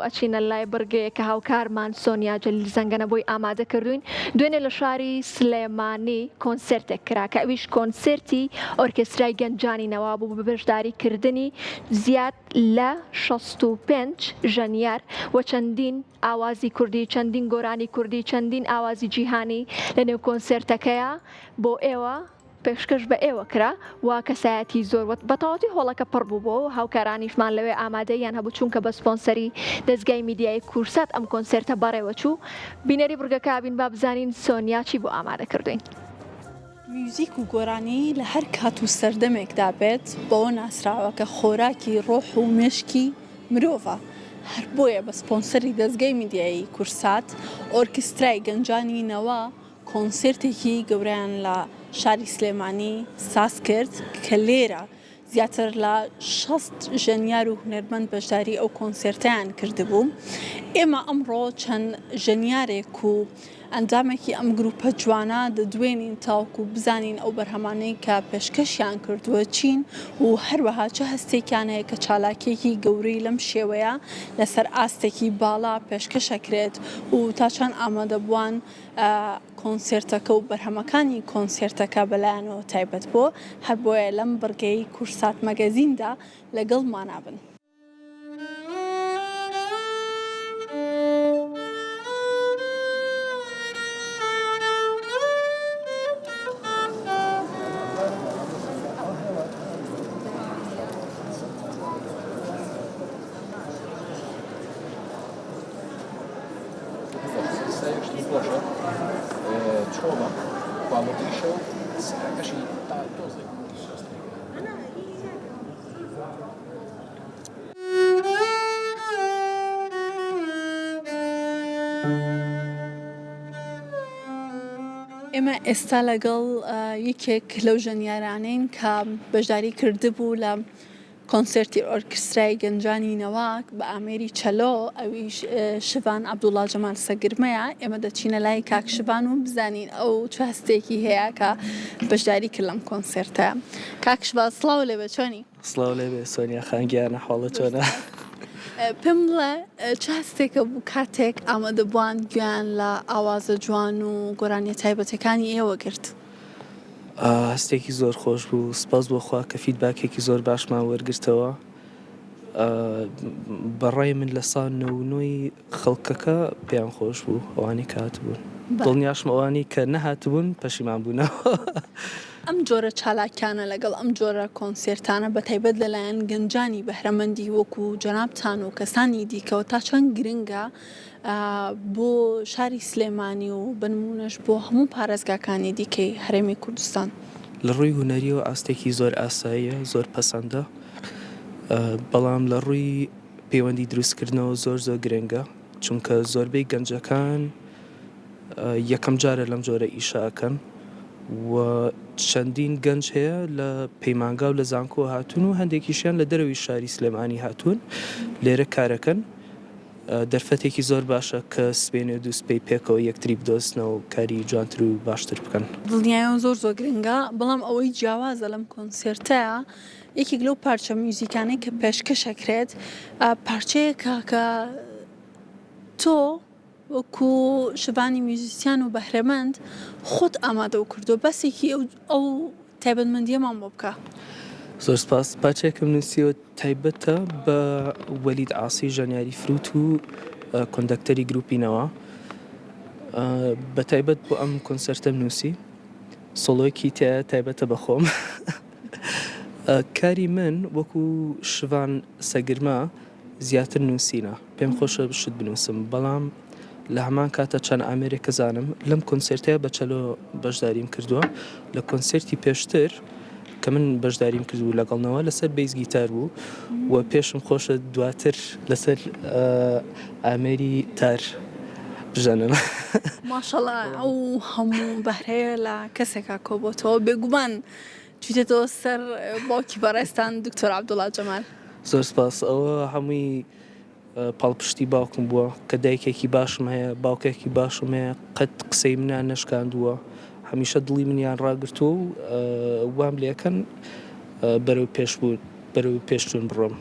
ئەچینە لای بڕگەیەک کە هاوکارمان سۆنیا جەلیل زەنگەنە بۆی ئامادە کردووین، دوێنێ لە شاری سلێمانی کۆنسێرتێک کرا کە ئەویش کۆنسێرتی ئۆرکێسترای گەنجانی نەوا بوو بە بەشداری کردنی زیاد لە 65 ژەنیار و چەندین ئاوازی کوردی، چەندین گۆرانی کوردی، چەندین ئاوازی جیهانی لە نێو کۆنسێرتەکەیا بۆ ئێوە پێشکەش بە ئێوە کرا و کەسایەتی زۆر و بەتەواوەتی هۆڵەکە پڕ بوو بۆ هاوکارانیشمان لەوێ ئامادەییان هەبوو چونکە بە سپۆنسەری دەزگای میدیایی کورسات ئەم کۆنسێرتە بەڕێوەچوو بینەری بڕگەکە بین با بزانین سۆنیا چی بۆ ئامادە کردوین. میوزیک و گۆرانی لە هەر کات و سەردەمێکدا بێت بەوە ناسراوە کە خۆراکی ڕۆح و مێشکی مرۆڤە، هەر بۆیە بە سپۆنسەری دەزگای میدیایی کورسات ئۆرکسترای گەنجانی نەوا کۆنسێرتێکی گەورەیان لە شاری سلێمانی ساز کرد کە لێرە زیاتر لە 60 ژەنیار و هونەرمەند بەشداری ئەو کۆنسێرتەیان کردبوو. ئێمە ئەمڕۆ چەند ژەنیارێک و ئەندامێکی ئەم گروپە جوانە دەدوێنین تاوەکو بزانین ئەو بەرهەمانەی کە پێشکەشیان کردووە چین و هەروەها چ هەستێکیان هەیە کە چالاکییەکی گەورەی لەم شێوەیە لەسەر ئاستێکی باڵا پێشکەشەکرێت و تا چەند ئامادەبووان کۆنسێرتەکە و بەرهەمەکانی کۆنسێرتەکە بەلایانەوە تایبەت بووە، هەر بۆیە لەم بڕگەی کوردسات مەگەزیندا لەگەڵمانا بن. ئێمە ئێستا لەگەڵ یەکێک لەو ژەنیارانەین کە بەشداری کردبوو لە کۆنسێرتی ئۆرکسترای گەنجانی نەوا بە ئامێری چەلۆ، ئەویش شڤان عەبدوڵا جەمال سەگرمەیە، ئێمە دەچینە لای کاک شڤان و بزانین ئەو چ هەستێکی هەیە کە بەشداری کرد لەم کۆنسێرتە. کاک شڤان سڵاو لێبێ چۆنی؟ سڵاو لێبێ سۆنیا خان گیان ئەحواڵت چۆنە؟ پێم بڵێ چ هەستێکە بوو کاتێک ئامادەبووان گوێیان لە ئاوازە جوان و گۆرانیە تایبەتەکانی ئێوە گرت؟ هەستێکی زۆر خۆش بوو سپاس بۆ خوا کە feedback ێکی زۆر باشمان وەرگرتەوە بەڕای من لە سا نەونۆی خەڵکەکە پێیان خۆش بوو ئەوانەی کە هاتبوون دڵنیاشم ئەوانەی کە نەهاتبوون پەشیمان بوونەوە. ئەم جۆرە چالاکیانە لەگەڵ ئەم جۆرە کۆنسێرتانە بەتایبەت لەلایەن گەنجانی بەهرەمەندی وەکو جەنابتان و کەسانی دیکەوە تا چەند گرنگە بۆ شاری سلێمانی و بە نموونەش بۆ هەموو پارێزگاکانی دیکەی هەرێمی کوردستان. لە ڕووی هونەرییەوە ئاستێکی زۆر ئاساییە، زۆر پەسەندە، بەڵام لە ڕووی پەیوەندی دروستکردنەوە زۆر زۆر گرنگە، چونکە زۆربەی گەنجەکان یەکەم جارە لەم جۆرە ئیشە ئەکەن و چەندین گەنج هەیە لە پەیمانگا و لە زانکۆ هاتوون و هەندێکیشیان لە دەرەوەی شاری سلێمانی هاتوون لێرە کارەکەن. دەرفەتێکی زۆر باشە کە سبەینێ و دووسبەی پێکەوە یەکتری بدۆزنەوە و کاری جوانتر و باشتر بکەن. دڵنیایەوە زۆر زۆر گرنگە، بەڵام ئەوەی جیاوازە لەم کۆنسێرتەیا یەکێک لەو پارچە میوزیکانەی کە پێشکەش ئەکرێت پارچەیەکە کە تۆ وەکو شڤانی میوزیسیان و بەهرەمەند خۆت ئامادەو کردووە باسێکی ئەو تایبەتمەندیەمان بۆ بکە. زۆر سپاس پارچەیەکم نووسیوە تایبەتە بە وەلید عاسی ژەنیاری فلوت و کۆندەکتەری گروپی نەوا بە تایبەت بۆ ئەم کۆنسێرتەم نووسی سۆڵۆیەکی تیایە تایبەتە بە خۆم کاری من وەکو شڤان سەگرمە زیاتر نووسینە پێم خۆشە شت بنووسم بەڵام لە هەمان کاتە چەند ئامێرێک کەزانم لەم کۆنسێرتەیە بە چەلۆ بەشداریم کردووە لە کۆنسێرتی پێشتر کە من بەشداریم کردبوو لەگەڵنەوە لەسەر bass guitar بوو و پێشم خۆشە دواتر لەسەر ئامێری تار بژەنم. ماشەڵا ئەو هەموو بەهرەیە لە کەسێکا کۆبۆتەوە بێگومان چویتەتەوە سەر باوکی بەڕێزتان دکتۆر عەبدوڵا جەمال. زۆر سپاس ئەوە هەمووی پاڵپشتی باوکم بووە کە دایکێکی باشم هەیە باوکێکی باشم هەیە قەت قسەی منیان نەشکاندووە هەمیشە دڵی منیان ڕاگرتووە و وام لێکەن بەرەو پێش بوو بەرەو پێشچوون بڕۆم.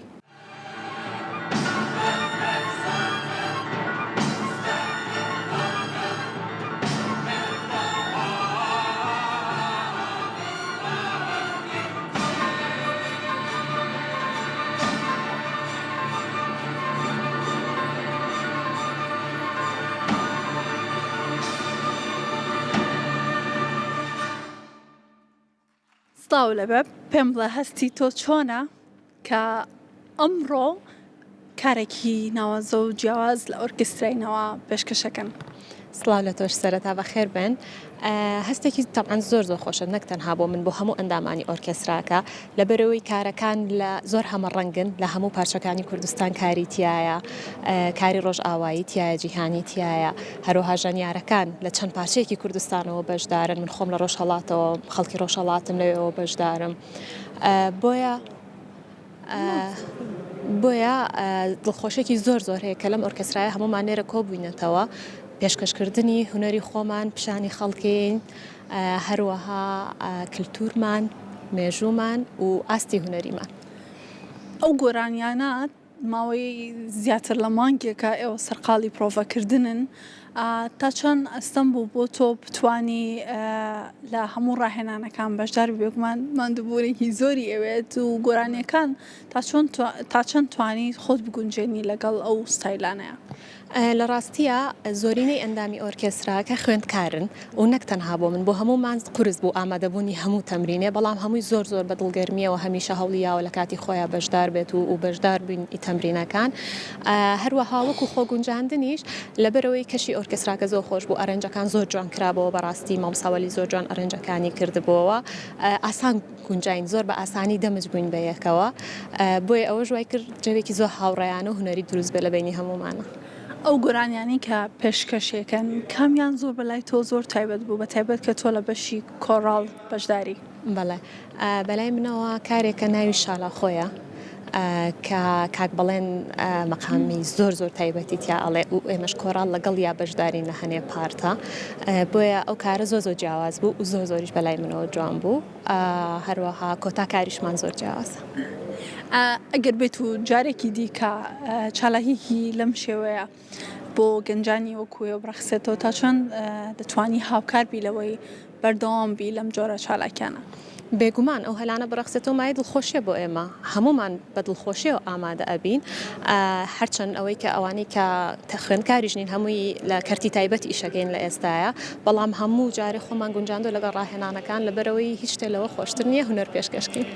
سڵاو لەبێ پێم بڵێ هەستی تۆ چۆنە کە ئەمڕۆ کارێکی ناوازە و جیاواز لە ئۆرکێسترای نەوا پێشکەشەکەن؟ سڵاو لە تۆش سەرەتا بەخێر بێن. هەستێکی تەبعەن زۆر زۆر خۆشە نەک تەنها بۆ من بۆ هەموو ئەندامانی ئۆرکێستراکە لەبەرئەوەی کارەکان لە زۆر هەمە ڕەنگن لە هەموو پارچەکانی کوردستان کاری تایە کاری ڕۆژئاوایی تایە جیهانی تایە هەروەها ژەنیارەکان لە چەند پارچەیەکی کوردستانەوە بەشدارن من خۆم لە ڕۆژهەڵاتەوە خەڵکی ڕۆژهەڵاتم لەوێەوە بەشدارم بۆیە بۆیە دڵخۆشیەکی زۆر زۆر هەیە کە لەم ئۆرکێسترایە هەموومان لێرە کۆبووینەتەوە پێشکەشکردنی هونەری خۆمان پیشانی خەڵکین هەروەها کلتورمان مێژوومان و ئاستی هونەریمان. ئەو گۆرانیانە ماوەی زیاتر لە مانگێکە ئێوە سەرقاڵی پرۆڤەکردنن، تا چەند ئەستەم بوو بۆ تۆ بتوانی لە هەموو ڕاهێنانەکان بەشدار بی؟ بێگومان ماندووبوونێکی زۆری ئەوێت و گۆرانیەکان تا چۆن تا چەند توانی خۆت بگونجێنی لەگەڵ ئەو ستایلانەیا؟ لە ڕاستیا زۆرینەی ئەندامی ئۆرکێستراکە خوێندکارن و نەک تەنها بۆ من بۆ هەموومان قورس بوو ئامادەبوونی هەموو تەمرینێ بەڵام هەمووی زۆر زۆر بە دڵگەرمیەوە هەمیشە هەوڵی یاوە لە کاتی خۆیا بەشدار بێت و و بەشدار بووین ی تەمرینەکان هەروەها وەکو خۆ گونجاندنیش لەبەرئەوەی کەشی ئۆرکێستراکە زۆر خۆش بوو arrange ەکان زۆر جوان کرابۆوە بەڕاستی مامۆستا وەلی زۆر جوان arrange ەکانی کردبۆوە ئاسان گونجاین زۆر بە ئاسانی دەمج بووین بە یەکەوە بۆیە ئەوەش وای کرد جەوێکی زۆر هاوڕێیانە و هونەری دروست بێت لە بەینی هەموومانا. ئەو گۆرانیانەی کە پێشکەشێکەن کامیان زۆر بەلای تۆ زۆر تایبەت بوو بەتایبەت کە تۆ لە بەشی کۆڕاڵ بەشداری؟ بەڵێ بەلای منەوە کارێکە ناوی شالاخۆیە کە کاک بەڵێن مەقامی زۆر زۆر تایبەتی تیا ئەڵێ و ئێمەش کۆڕاڵ لەگەڵیا بەشدارین لە هەنێ part ا بۆیە ئەو کارە زۆر زۆر جیاواز بوو و زۆر زۆریش بەلای منەوە جوان بوو هەروەها کۆتا کاریشمان زۆر جیاوازە. ئەگەر بێت و جارێکی دیکە چالاکیەکی لەم شێوەیە بۆ گەنجانی وەکو ئێوە بڕەخسێتەوە تا چەند دەتوانی هاوکار بی لەوەی بەردەوام بی لەم جۆرە چالاکیانە؟ بێگومان ئەو هەلانە بڕەخسێتەوە مایەی دڵخۆشیە بۆ ئێمە هەموومان بە دڵخۆشیەوە ئامادە ئەبین هەرچەند ئەوەی کە ئەوانەی کە خوێندکاریش نین هەمووی لە کەرتی تایبەت ئیشەکەین لە ئێستایا بەڵام هەموو جارێ خۆمان گونجاندوە لەگەڵ ڕاهێنانەکان لەبەرئەوەی هیچ شتێ لەوە خۆشتر نیە هونەر پێشکەش کەین.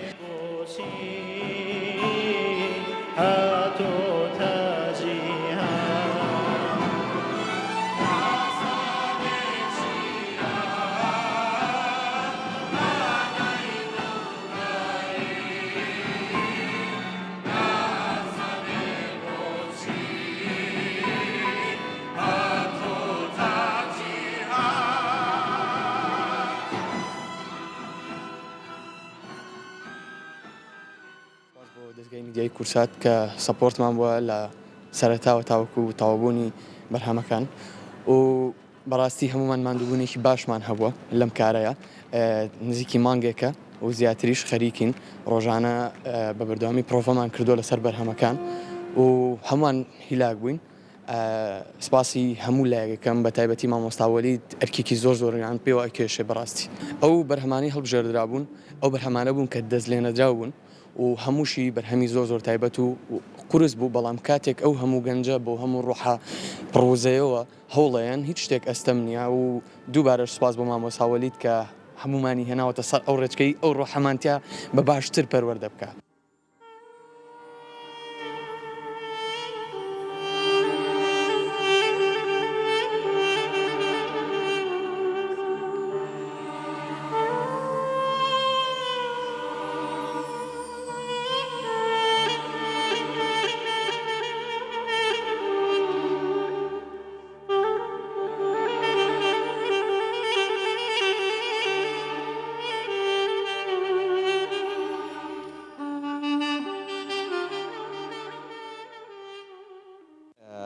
سوپاس بۆ دەزگای میدیایی کوردسات کە support مان بووە لە سەرەتاوە تاوەکو تەواوبوونی بەرهەمەکان و بەڕاستی هەموومان ماندووبوونێکی باشمان هەبووە لەم کارەیە نزیکی مانگێکە و زیاتریش خەریکین ڕۆژانە بە بەردەوامی پرۆڤەمان کردووە لەسەر بەرهەمەکان و هەمووان هیلاک بووین سپاسی هەموو لایەکەکەم بە تایبەتی مامۆستا وەلید ئەرکێکی زۆر زۆریان پێوە ئەکێشێ بەڕاستی ئەو بەرهەمانەی هەڵبژێردرابوون ئەو بەرهەمانە بوون کە دەست لێنەدراو بوون و هەمووشی بەرهەمی زۆر زۆر تایبەت و قورس بوو بەڵام کاتێک ئەو هەموو گەنجە بۆ هەموو ڕۆحە پڕوزەیەوە هەوڵەیەن هیچ شتێک ئەستەم نییە و دووبارەش سوپاس بۆ مامۆستا وەلید کە هەموومانی هێناوەتە سەر ئەو ڕێچکەی ئەو ڕۆحەمان تیا بە باشتر پەروەردە بکا.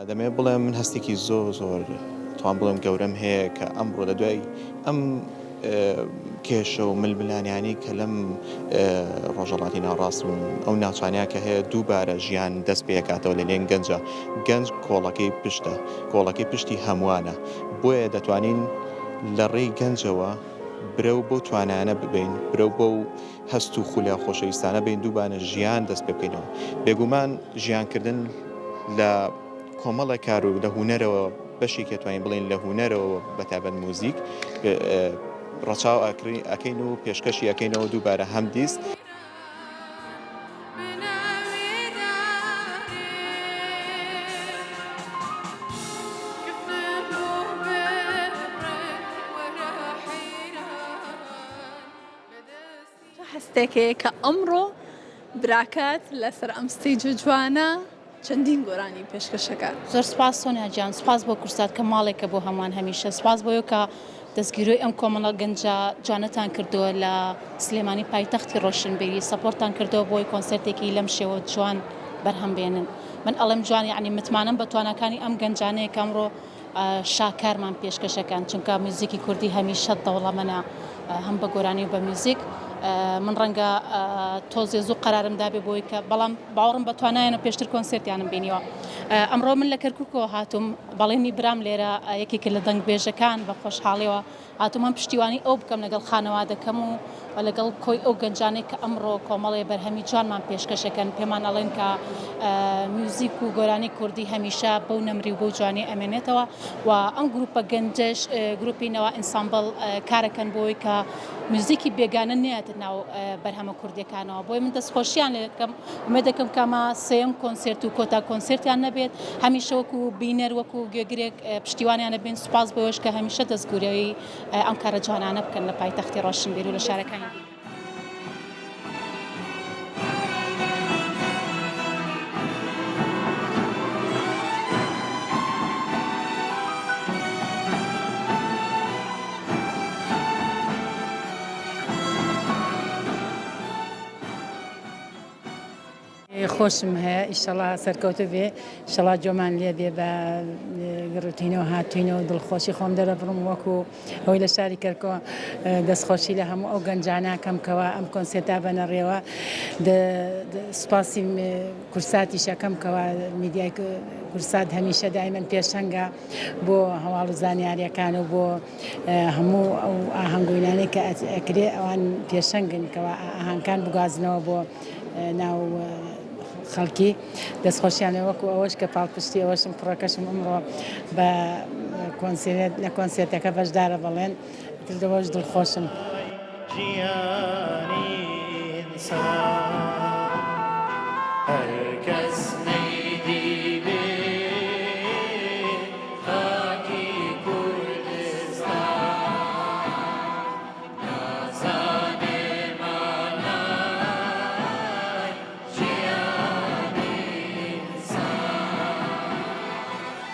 دەمەوێت بڵێم من هەستێکی زۆر زۆر توان بڵێم گەورەم هەیە کە ئەمڕۆ لە دوای ئەم کێشە و ململانیانی کە لەم ڕۆژەڵاتی ناوەڕاست و ئەو ناوچانەیە کە هەیە دووبارە ژیان دەست پێکاتەوە لە لێن گەنجە گەنج کۆڵەکەی پشتە کۆڵەکەی پشتی هەمووانە بۆیە دەتوانین لە ڕێی گەنجەوە برەو بۆ توانایانە ببین برەو بۆ هەست و خولیا خۆشەویستانە بین دووبانە ژیان دەست پێ بکەینەوە بێگومان ژیانکردن لە کۆمەڵێک کار و لە هونەرەوە بەشێکی ئەتوانین بڵێین لە هونەرەوە بەتایبەت موزیک. ڕەچاو ئەکەین و پێشکەشی ئەکەینەوە دووبارە هەمدیس. چ هەستێک هەیە کە ئەمڕۆ براکەت لەسەر ئەم stage ە جوانە چەندین گۆرانی پێشکەشەکات؟ زۆر سوپاس سۆنیا گیان، سوپاس بۆ کوردسات کە ماڵێکە بۆ هەمووان هەمیشە، سوپاس بۆ ئێوە کە دەستگیرۆی ئەم کۆمەڵە گەنجە جوانەتان کردووە لە سلێمانی پایتەختی ڕۆشنبیری، support تان کردووە بۆی کۆنسێرتێکی لەم شێوە جوان بەرهەم بێنن. من ئەڵێم جوان یەعنی متمانەم بە تواناکانی ئەم گەنجانەیە کە ئەمڕۆ شاکارمان پێشکەشەکەن چونکە میوزیکی کوردی هەمیشە دەوڵەمەنە هەم بە گۆرانی و بە میوزیک من ڕەنگە تۆزێ زوو قەرارم دابێ بۆی کە بەڵام باوەڕم بە توانایانە پێشتر کۆنسێرتیانم بینیوە ئەمڕۆ من لە کەرکووکەوە هاتووم بەڵێنی برام لێرە یەکێکە لە دەنگبێژەکان بە خۆشحاڵیەوە هاتووم هەم پشتیوانی ئەو بکەم لەگەڵ خانەوادەکەم و و لەگەڵ کۆی ئەو گەنجانەی کە ئەمڕۆ کۆمەڵێ بەرهەمی جوانمان پێشکەشەکەن پێمان ئەڵێن کە میوزیک و گۆرانی کوردی هەمیشە بەو نەمری و بەو جوانی ئەمێنێتەوە و ئەم گروپە گەنجەش گروپی نەوا ئینسامبڵ کارەکەن بۆی کە میوزیکی بێگانە نەیەتە ناو بەرهەمە کوردیەکانەوە بۆیە من دەستخۆشیان لێ دەکەم ئومێد دەکەم کە ئەمە سێیەم کۆنسێرت و کۆتا کۆنسێرتیان نەبێت هەمیشە وەکو بینەر وەکو گوێگرێک پشتیوانیان ئەبین سوپاس بۆ ئێوەش کە هەمیشە دەستگورەی ئەم کارە جوانانە بکەن لە پایتەختی ڕۆشنبیر و لە شارەکانی دیکە. خۆشم هەیە ئیشەڵا سەرکەوتو بێ ئیشەڵا جۆمان لێ بێ بە گڕوتینەوە هاتوینەوە دڵخۆشی خۆم دەرەبڕم وەکو ئەوەی لە شاری کەرکۆ دەستخۆشی لە هەموو ئەو گەنجانە کەم کەوا ئەم کۆنسێرتا بەنەڕێوە سوپاسی کورساتیش ئەکەم کەوا میدیای کورسات هەمیشە دایمەن پێشەنگە بۆ هەواڵ و زانیاریەکان و بۆ هەموو ئەو ئاهەنگۆینانەی کە ئەکرێ ئەوان پێشەنگن کەوا ئاهەنگکان بگوازنەوە بۆ ناو خەڵکی دەستخۆشیان لێ وەکو ئەوەش کە پاڵپشتی ئەوەشم کوڕەکەشم ئەمڕۆ بە کۆنسێرت لە کۆنسێرتەکە بەشدارە بەڵێن تر لەوەش دڵخۆشم. ژیانی ئینسان.